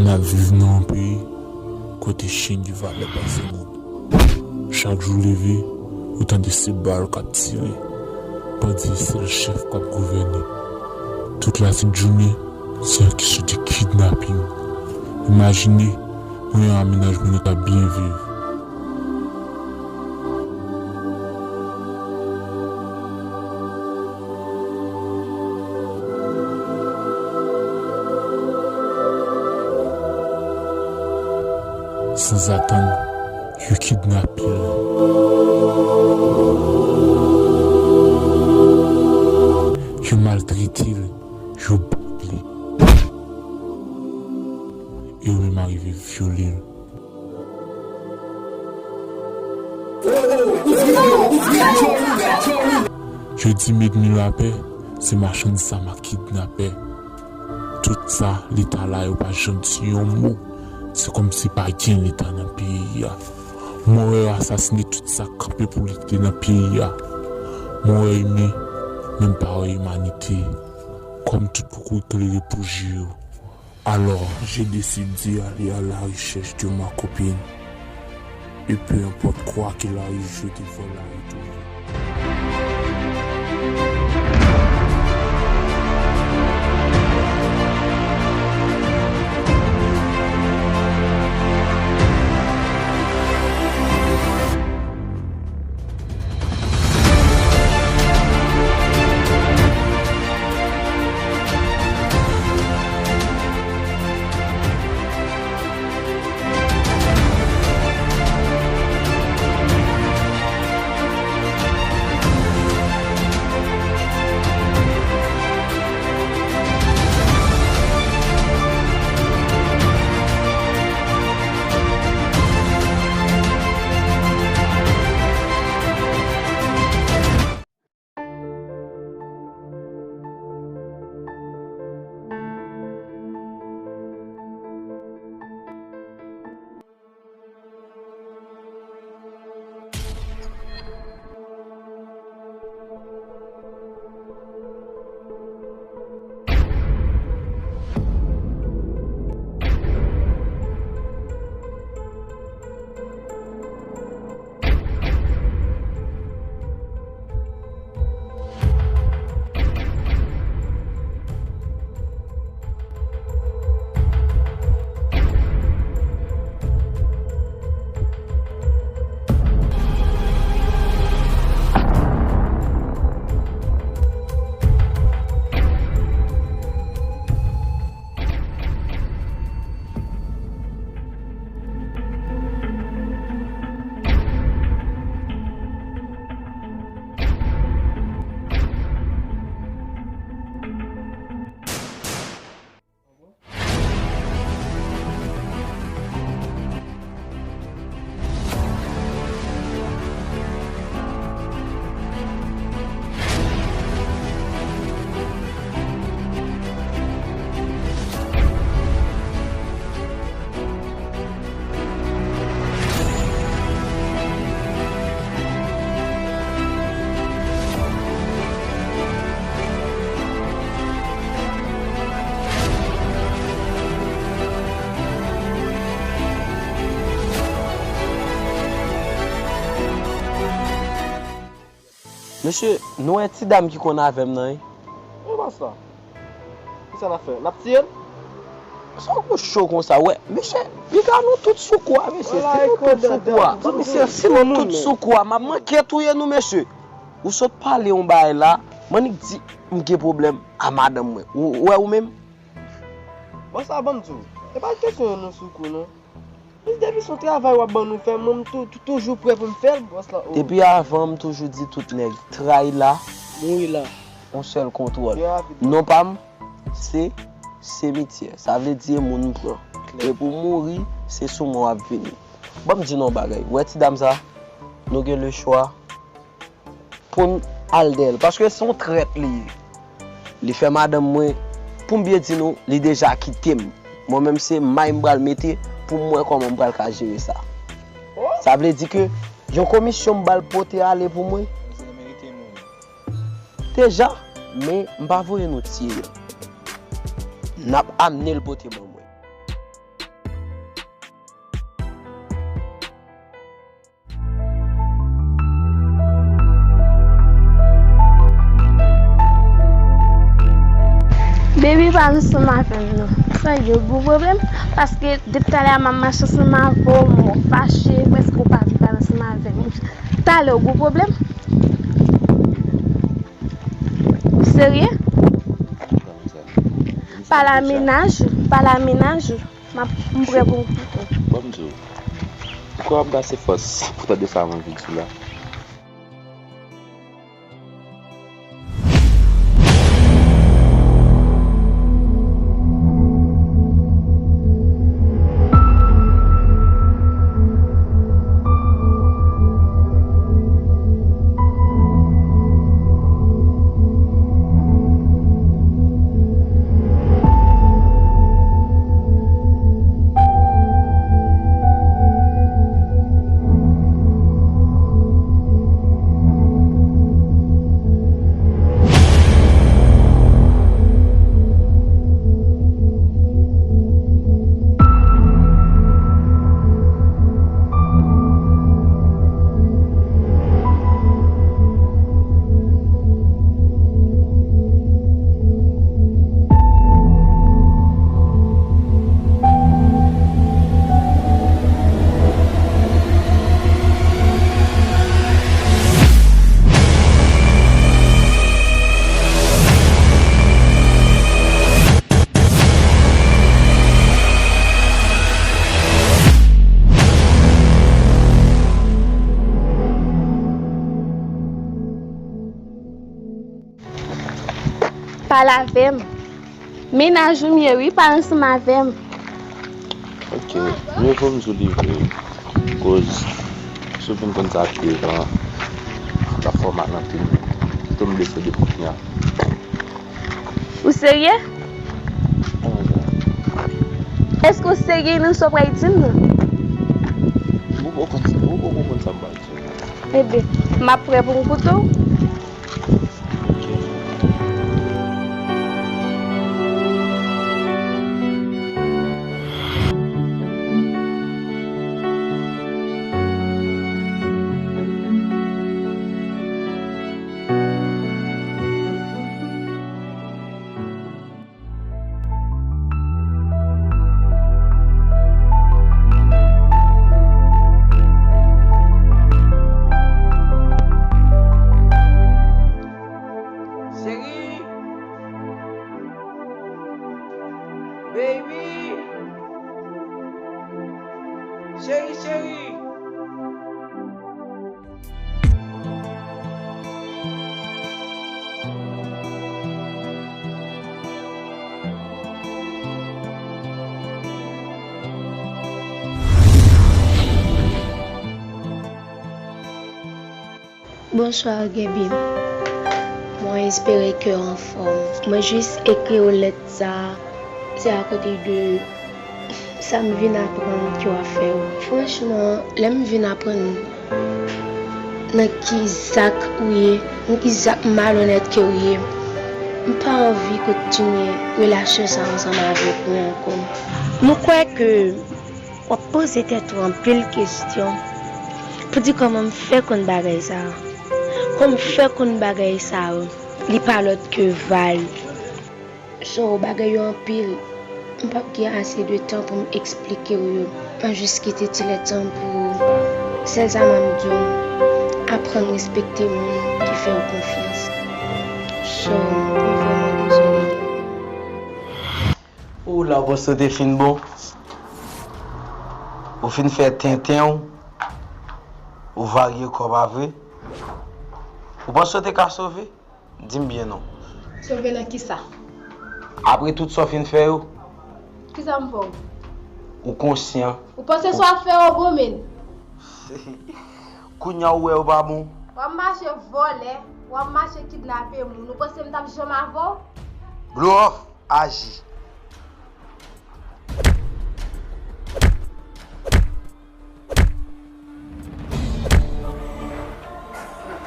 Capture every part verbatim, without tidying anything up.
N ap viv nan yon peyi kote chen gen valè pase moun. Chak jou w leve, ou tande se bal k ap tire. Bandi se sèl chèf k ap gouvène. Tout latjounen, se yon kesyon de kidnaping. Imajine, mwen yon amenajman nou t ap byen viv. Sanzatann, yo kidnape l. Yo maltrete l, yo bat li. E yo menm arive vyole l. Yo di m ènmi lapè, se machann zam ak kidnapè. Tout sa, Leta la, yo pa janm di yon mo. Se kòmsi pa gen Leta nan peyi a. Mwen wè yo asasine tout sa k kanpe pou lite nan peyi a. Mwen wè imen, men m pa wè imanite. Kòm tout poko klere pou je yo. Alors, j'ai décidé d'aller à la recherche de ma copine. Et peu importe quoi qu'il arrive, je devrais la retrouver. Mesye, nou wè ti dam ki konn avè m nan, wi. Wi, bòs la. Kisa n ap fè? N ap tiye l? Sa w gon cho konsa, wè? Mesye, piga nou tout sou kou a, mesye. Si nou tout sou kou a, mesye, si nou tout sou kou a, m ap manke touye nou, mesye. Ou sot pale yon bagay la, m annik di m gen pwoblèm a madanm mwen. Ou, ou wè ou menm? Bòs la, ban m di w, e pa kesyon nou sou kou, non. Depi se yon travay w ap ban nou fè, mwen, m tou-, tou-, toujou prè pou m fè l, bòs la. Oh. Depi avan, m toujou di tout nèg, tray la, mouri la. Yon sèl kontwòl. Non pa m, se simityè. Sa vle di e moun m pran. Klè. E pou mouri, se sou mwen w ap vini. Ban m di nou yon bagay. Ou wè ti dam sa? Nou gen lechwa pou n al dèyè l, paske se yon trèt li ye. Li fè madanm mwen, pou m byen di nou, li deja kite m. Mwen menm se may m pral mete pou m wè kòman m pral ka jere sa. Sa vle di ke yon komisyon m ba l pote ale pou mwen. Deja, men m pa voye nou tiye l. N ap amne l pote ban mwen. Baby, pa ansanm avè m non. Sa yo gwo pwoblèm? Paske depi talè a m ap mache ansanm avè w, m fache, prèske ou pa vle pale ansanm avè m. Talè w gwo pwoblèm? Ou serye? Pa la mennaj, pa la mennaj. M ap, m prè pou m koute. Ban m di w. Ou kwè w ap gase fòs pou tande sa m anvi di w la? Pale avè m. Mennaj ou m ye wi, pale ansanm avè m. Ok, mye vo m di w li vre. Koz, si w vin konn sa pi devan, l ap fè w mal anpil. Kite m deside kounye a. Ou serye? Èske w serye nan sa w pral di m nan? Ou poko konn, ou poko konn sa m pral di w. Ebyen, m ap prè pou m koute w. Cheri! Baby! Cheri, cheri! Bonswa, Gaby. Mwen espere ke w anfòm. Mwen jis ekri w lèt sa a, se akote de sa m vin aprann ke w ap fè yo. Franchman, lè m vin aprann nan ki zak ou ye, nan ki zak malonèt ke w ye, m pa anvi kontinye relasyon sa ansanm avèk ou ankò. Nou kwè ke w ap poze tèt ou anpil kesyon pou di kòman m fè konn bagay sa yo. Kòman m fè konn bagay sa yo, li pa lòt ke vay. So, bagay yo anpil. M p ap gen ase de tan pou m eksplike w yo. Mwen jis kite ti lèt sa pou ou. Sèl sa m ap di w, aprann respekte moun ki fè w konfyans. So, mwen vrèman dezole. Ou la, ou panse w te fin bon? Ou fin fè tenten w, ou varye kò, pa vre? Ou panse w te ka sove? Di m byen non. Sove nan kisa? Apre tout sa w fin fè yo? Kisa m fè w? Ou konsyan. Ou panse sa w ap fè yo bon, men? Kounye a ou wè yo pa bon? W ap mache vòlè, w ap mache kidnape moun. Ou panse m t ap janm avè w? Blow off, aji.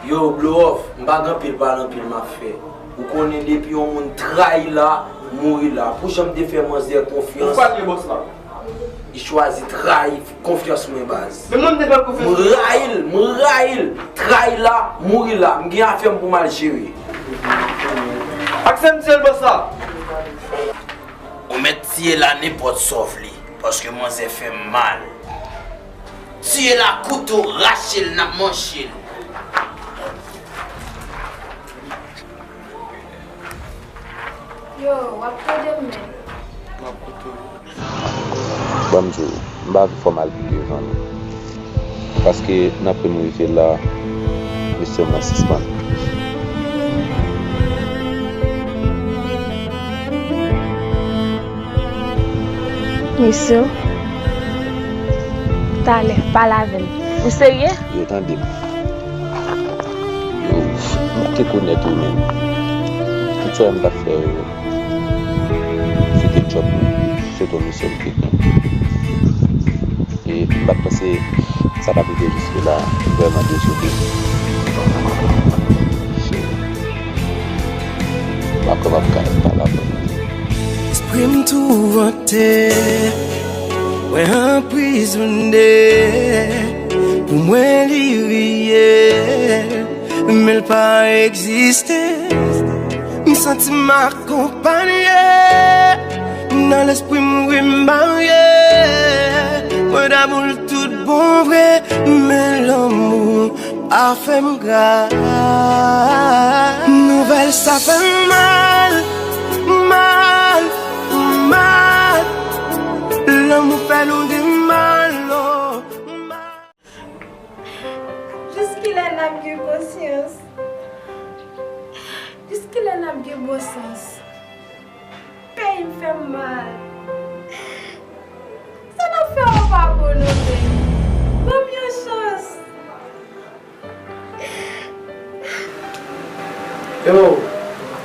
Yo, Blow Off, m pa gen anpil pale, anpil m ap fè. Ou konnen depi yon moun trayi la, mouri la. Pou jan m te fè manzè konfyans, li chwazi trayi konfyans mwen, baz. M rayi l, m rayi l. Trayi la, mouri la. M gen afè m pou m al jere. Aksepte l, bòs la. Tiye l a nenpòt sa w vle, paske manzè fè m mal. Tiye l a kouto, rache l, n ap manje l. Yo, w ap tande m, men. M ap koute w. Ban m di w, m pa vle fè w mal pi devan non. Paske nan pwen m rive la, mesye m nan sispann. Mesye, talè, pale avè m. Ou serye? Yo, tande m. Yo, m te konèt ou, men tout sa m t ap fè yo, se te djòb mwen. Se te yon misyon m te gen. E m pa t panse sa t ap rive jiske la. M vrèman dezole. Cheri, m pa kwè m ap ka pale avè w. Lespri m toumante, mwen anprizone, pou mwen li reyèl, men l pa egziste. M santi m akonpanye, nan lespri m wi m marye, mwen damou l tout bon vre, men lanmou a fè m gra. Nouvèl sa fè m mal, mal, mal. Lanmou fè nou gen mal, oh, mal. Jiskilè n ap gen konsyans? Jiskilè n ap gen bon sans? Peyi m fè m mal. Sa n ap fè yo pa bon non, men. Ban m yon chans. Yo,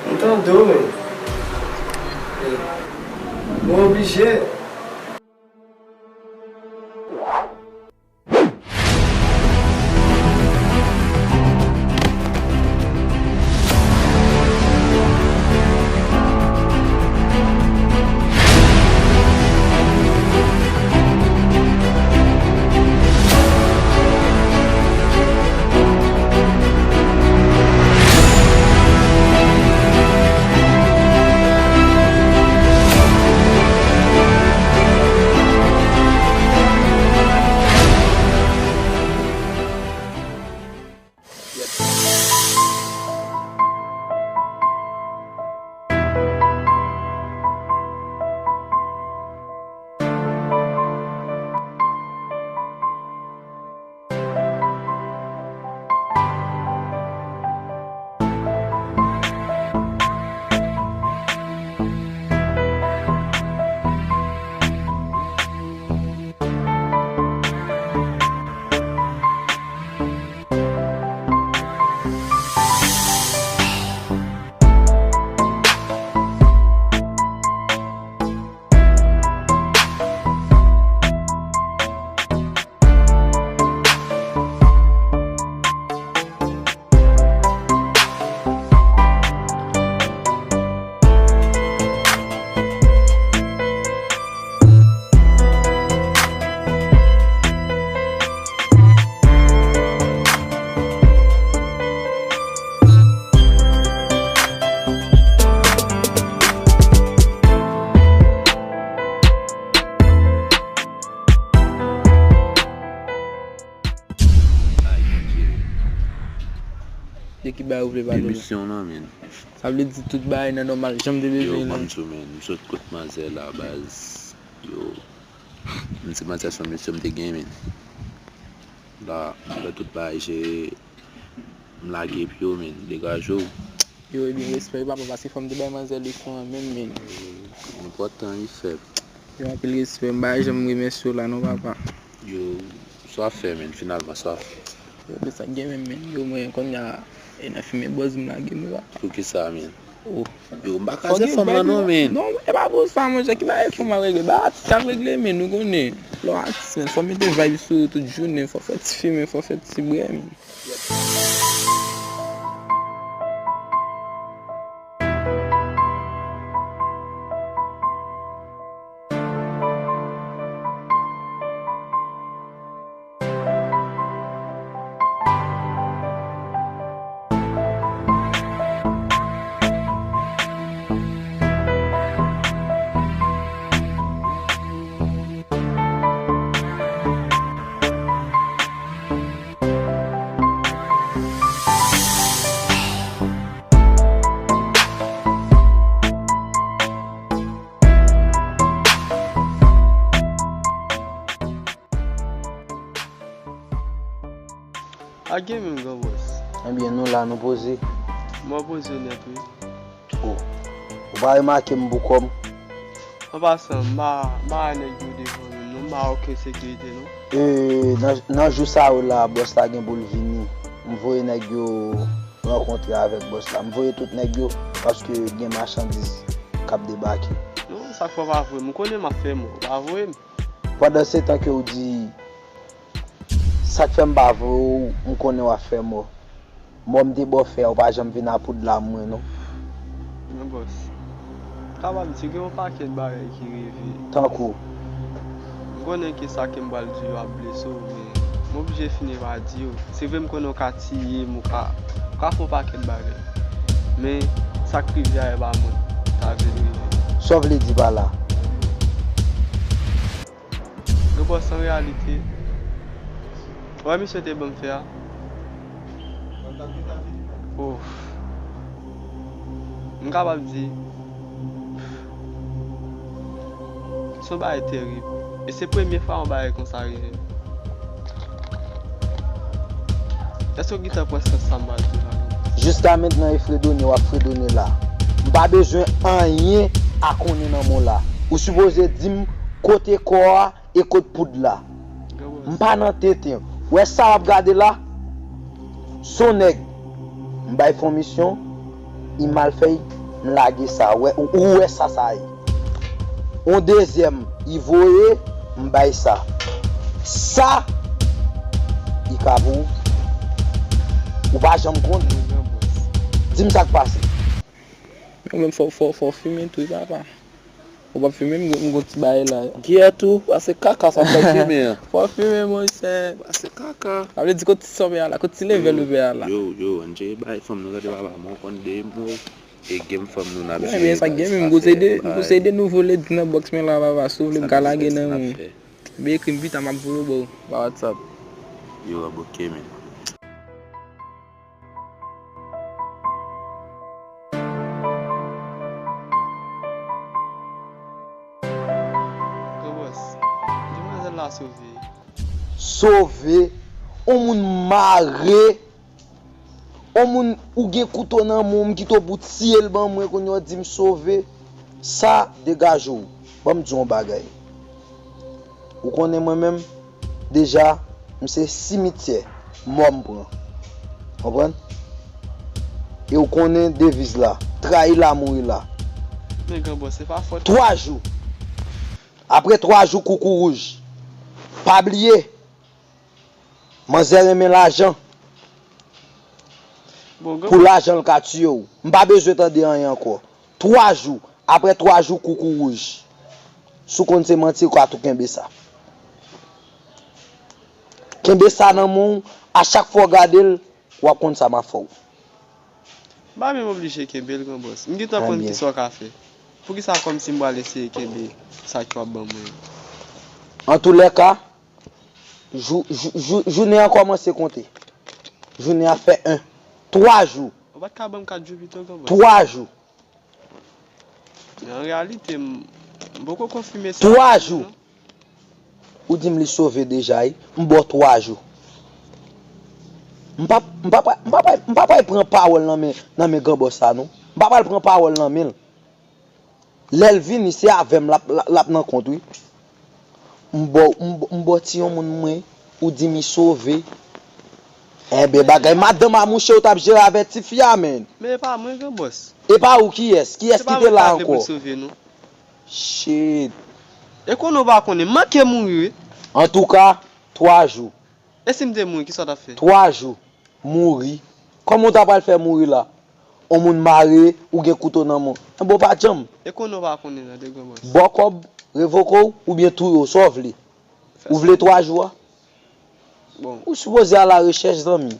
m tande w, men. Mwen oblije. De ki bagay ou vle pale la? Demisyon lan, men. Sa vle di tout bagay nan nòmal, jan m te bezwen yo, ban m di w, men, m sot kot manzè la, baz. Yo, m di manzè se yon misyon m te gen, men. La, m fè tout bagay jere, m lage epi yo, men, degaje w. Yo, ebyen, respè, papa, paske fò m te bay manzè leson an menm, men. Yo, enpòtan, li fè. Yo, anpil respè, m pa janm remèsye w la, non, papa. Yo, sa w ap fè, men, finalman, sa w ap fè? Yo, de sa k gen menm, men. Yo, mwen, kounye a, e nan fimen bòz m lage m, wi, papa. Poukisa, men? Oh. Yo, m pa ka fè fòm lan, non, men. Non, e pa pou sa, monchè, ki bagay fòm al regle? Ba, atis k ap regle, men, nou konnen. Lè w atis, men, fò mete vibe sou ou tout jounen, fò fè ti fimen, fò fè ti brè, men. Pa gen menm, gran bòs. Ebyen, nou la, nou poze. Mwen poze nèt, wi. O, ou pa remake m pou kò m? An pasan, m pa, m pa wè nèg yo devan menm non, m pa wè okenn sekirite non. E, nan, nan jou sa yo la, bòs la gen pou l vini. M voye nèg yo rankontre avèk bòs la. M voye tout nèg yo paske gen machandiz k ap debake. Non, sa k fè w pa voye m? Ou konnen m ap fè mò, ou pa voye m. Pandan se tan ke w di, sa k fè m pa voye w, m konnen w ap fè mò. Mò m te ba w fè a, ou pa janm vin a poud la mwen non. Men bòs, m kapab di gen yon pakèt bagay ki rive. Tankou? M konnen ke sa ke m pral di yo ap blese w, men m oblije fini pa di yo. Se vre m konnen w ka tiye m, ou ka, ou ka fè yon pakèt bagay. Men sa k rive a, e pa mwen sa vle l rive. Sa w vle di pa la? Gran bòs, an reyalite, ou wè misye te ban m fè a? Ouf. M kapab di, se yon bagay terib. E se premye fwa yon bagay konsa rive m. Èske w gentan pran sans sa m pral di la? Jiska mentnan, e fredone w ap fredone la. M pa bezwen anyen a konnen nan men w la. Ou sipoze di m kote kò a e kot poud la. M pa nan tenten. W wè sa w ap gade la? Se yon nèg m bay fè yon misyon, li mal fè, m lage sa. Wè, ou, ou wè sa sa ye. Yon dezyèm, li voye, m bay sa. Sa, li ka pou ou. Ou pa janm konn. Di m sa k pase. Ou menm fò, fò, fò w fimen tou, wi, papa. Ou p ap fimen, m, m gon ti bagay la. Kiyè tou, pase kaka sa fè fimen an. Fò w fimen, monchè. Pase kaka. Sa vle di kot ti sòmè a la, kot ti levèl ou vè a la. Yo, yo, ann tcheke bay fanm nou gade papa, mwen konn de mo. E game fanm nou n ap jwe. Sa game, m gon seri de, m gon seri de nouvo lady nan box mwen la, papa, si w vle m ka lage nan men w. Be ekri m pita, m ap voye w ba w, pa WhatsApp. Yo, ap oke, men. Gran bòs, demwazèl la sove. Sove? On moun mare, on moun ou gen kouto nan men w, m kite w pou tiye l ban mwen, kounye a w di m sove. Sa, degaje w. Ban m di w yon bagay. Ou konnen mwen menm, deja, m se simityè, mò m pran. Konprann? E w konnen deviz la, trayi la, mouri la. Men gran bòs, se pa fòt. Twa jou. Apre twa jou, koukouwouj. Pa bliye, manzè renmen lajan. Bon, gran bòs. Pou lajan, l ka tiye w. M pa bezwen tande anyen ankò. Twa jou. Apre twa jou, koukouwouj. Si w konn se manti, ou ka tou kenbe sa. Kenbe sa nan men w, a chak fwa w gade l, w ap konn sa m ap fè w. M pa menm oblije kenbe l, gran bòs. M gentan konn kisa w ka fè. Poukisa kòmsi m pral eseye kenbe sa ke w ap ban mwen yo? Antoulèka, jou, jou, jou, jounen an kòmanse konte. Jounen an fè en. Twa jou. Ou pa t ka ban m kat jou pito, gran bòs? Twa jou. Men an reyalite, m, m poko konfime sa. Twa jou. Ou di m li sove deja, wi. M ba w twa jou. M pa, m pa, m pa, m pa pral pran pawòl nan men, nan men gran bòs sa, non. M pa pral pran pawòl nan men l. Lè l vini, se avè m l ap, l ap, l ap nan kont, wi. M ba w, m, m ba w ti yon moun mwen, ou di m li sove. Enben, bagay madanm a mouche ou t ap jere avèk tifi a, menn. Men e pa mwen, gran bòs. E pa ou kiyès? Kiyès ki te la ankò? Se pa mwen k ta vle pou l sove, non. Shit. E konnen w pa konnen, m manke mouri, wi. Antouka, twa jou. E si m te mouri, kisa w t ap fè? Twa jou. Mouri? Kòman w ta pral fè mouri la? On moun mare, ou gen kouto nan men w. Enben w pa djanm. E konnen w pa konnen tande, gran bòs. Ba w kòb, revoke w, oubyen touye w, sa w vle? Ou vle twa jou a? Bon. Ou sipoze al arechèch, zanmi.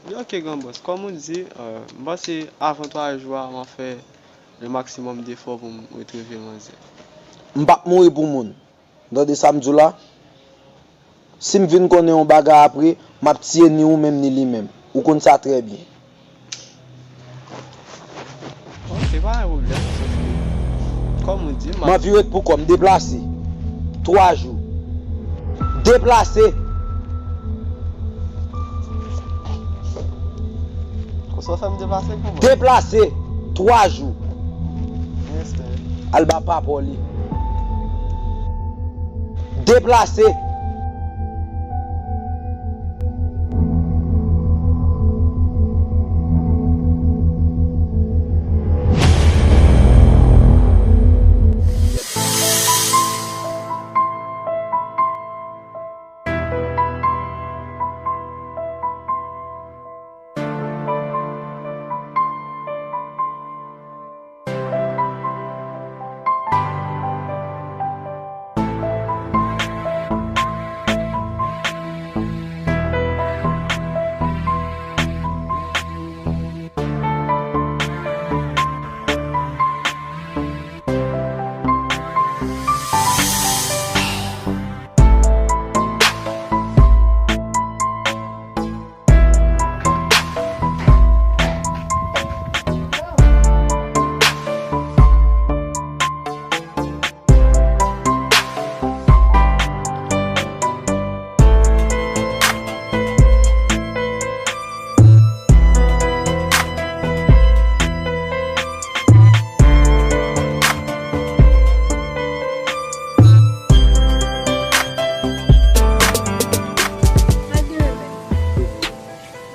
Li oke, gran bòs. Kòm ou di, euh, m panse avan twa jou a, m ap fè le maximum d'effort pou m retwouve manzè. M p ap mouri pou moun. Tande sa m di w la? Si m vin konnen yon bagay apre, m ap tiye ni ou menm ni li menm. Ou konn sa trè byen. Ok, pa gen pwoblèm. Kòm ou di, m ap... M anvi ret pou kò m, deplase. Twa jou. Deplase! Sa w fè m deplase kouman? Deplase twa jou. Respè. Al ba papa w li. Deplase.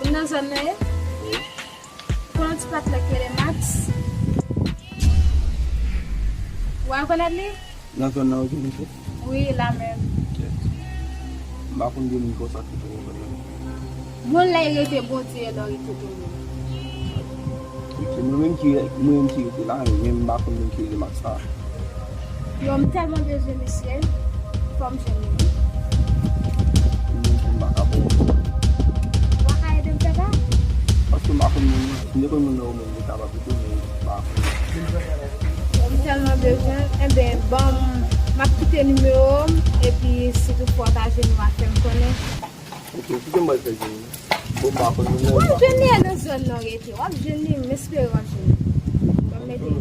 Moun nan zòn nan ye? Ou konn yon ti patnè ki rele Max? Ou rekonèt li? Nan zòn nan ou di m tou? Wi, la menm. Kèt. M pa konn de moun konsa ki tou mwen konnen. Bon, lè rete Bondye, lè rete tou moun. Ok, mwen menm ki, mwen menm ki rete la, men m pa konn moun ki rele Max sa. Yo, m tèlman bezwen misye, fò m jwenn li. Moun ki m pa ka bon. Ou pa ka ede m fè sa? Paske m pa konn moun nan. Si m te konn moun nan, ou menm, m te kapab ede, men m pa konn. M tèlman bezwen, enben, ban m, m ap kite nimewo m, epi si toutfwa w ta jwenn li, w a fè m konnen. Ok, kite m al fè jwenn li. Bon, m pa konn moun nan. W ap jwenn li nan zòn nan w rete. W ap jwenn li, m espere w ap jwenn li. Ban m ede w.